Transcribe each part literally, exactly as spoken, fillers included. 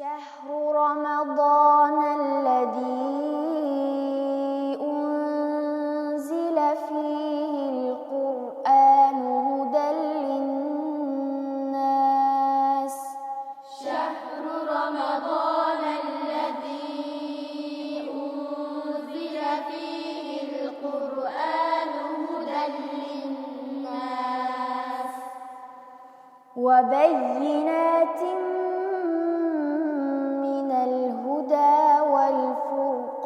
شهر رمضان الذي أنزل فيه القرآن هدى للناس. شهر رمضان الذي أنزل فيه القرآن هدى للناس. وبينات من الهدى والفرقان.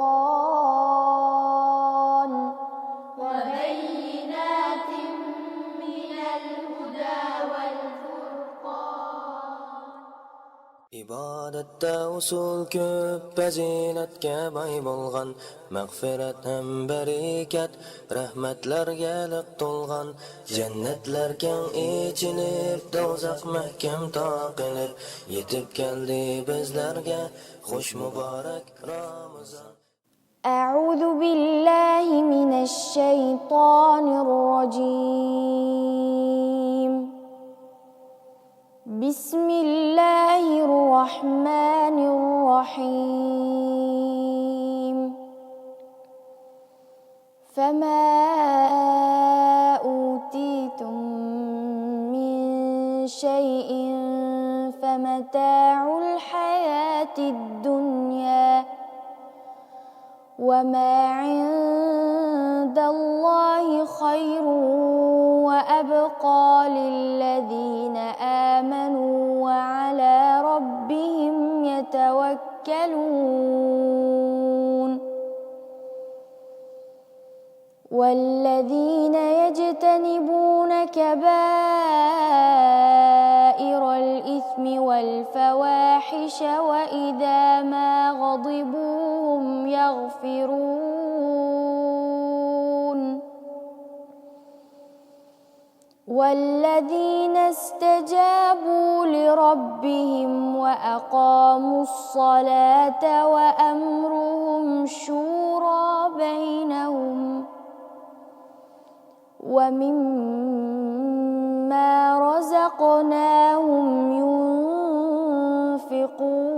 وبينات من الهدى والفرقان. ئىبادەتتە ئۇسۇل كۆپ، پەزىلەتكە باي بولغان، مەغپىرەت ھەم بەرىكەت، رەھمەتلەرگە لىق تولغان، جەننەتلەر كەڭ ئېچىلىپ، دوزاخ مەھكەم تاقىلىپ، يېتىپ كەلدى بىزلەرگە خۇش مۇبارەك رامىزان. أعوذ بالله من الشيطان الرجيم. بسم الله الرحمن الرحيم. فما أوتيتم من شيء فمتاع الحياة الدنيا وما عند الله خير وأبقى للذين آمنوا وعلى ربهم يتوكلون. والذين يجتنبون كبائر الإثم والفواحش وإذا ما غضبوا هم يغفرون. والذين استجابوا لربهم وأقاموا الصلاة وأمرهم شورى بينهم ومما رزقناهم ينفقون.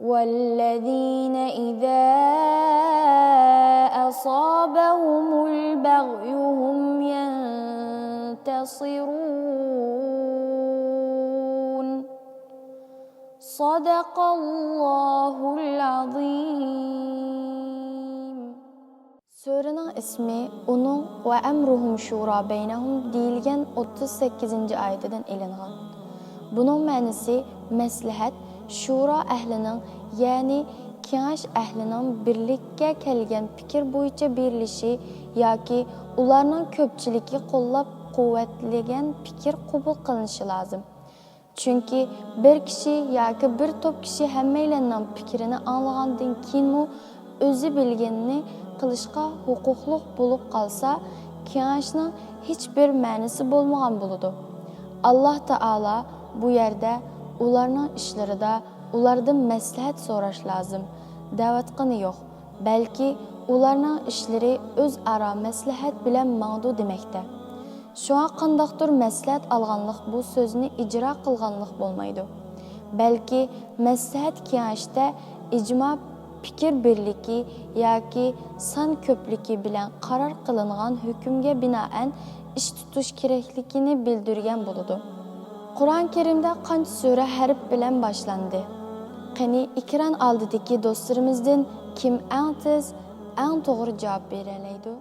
والذين إذا أصابهم البغي هم ينتصرون. صدق الله العظيم. سۈرىنىڭ ئىسمى ئۇنىڭ «ۋە ئەمرۇھۇم شۇرا بەينەھۇم» دېيىلگەن ئوتتۇز سەككىزىنچى ئايىتىدىن ئېلىنغان. بۇنىڭ مەنىسى مەسلىھەت، شۇرا ئەھلىنىڭ، يەنى كېڭەش ئەھلىنىڭ بىرلىككە كەلگەن پىكىر بويىچە بېرىلىشى ياكى ئۇلارنىڭ كۆپچىلىكى قوللاپ قۇۋۋەتلىگەن پىكىر قوبۇل قىلىنىشى لازىم. چۈنكى بىر كىشى ياكى بىر توپ كىشى ھەممەيلەننىڭ پىكرىنى ئاڭلىغاندىن كېيىنمۇ ئۆزى بىلگىنىنى قىلىشقا ھوقۇقلۇق بولۇپ قالسا، كېڭەشنىڭ ھېچبىر مەنىسى بولمىغان بولىدۇ. ئاللاھ تائالا بۇ يەردە ئۇلارنىڭ ئىشلىرىدا ئۇلاردىن مەسلىھەت سوراش لازىم دەۋاتقىنى يوق. بەلكى ئۇلارنىڭ ئىشلىرى ئۆزئارا مەسلىھەت بىلەن ماڭىدۇ دېمەكتە. شۇڭا قانداقتۇر مەسلىھەت ئالغانلىق بۇ سۆزنى ئىجرا قىلغانلىق بولمايدۇ. بەلكى مەسلىھەت كېڭەشتە ئىجما، پىكىر بىرلىكى ياكى سان كۆپلۈكى بىلەن قارار قىلىنغان ھۆكۈمگە بىنائەن ئىش تۇتۇش كېرەكلىكىنى بىلدۈرگەن بولىدۇ. قۇرئان كەرىمدە قانچە سۈرە ھەرپ بىلەن باشلاندى؟ قېنى، ئېكران ئالدىدىكى دوستلىرىمىزدىن كىم ئەڭ تېز، ئەڭ توغرا جاۋاب بېرەلەيدۇ؟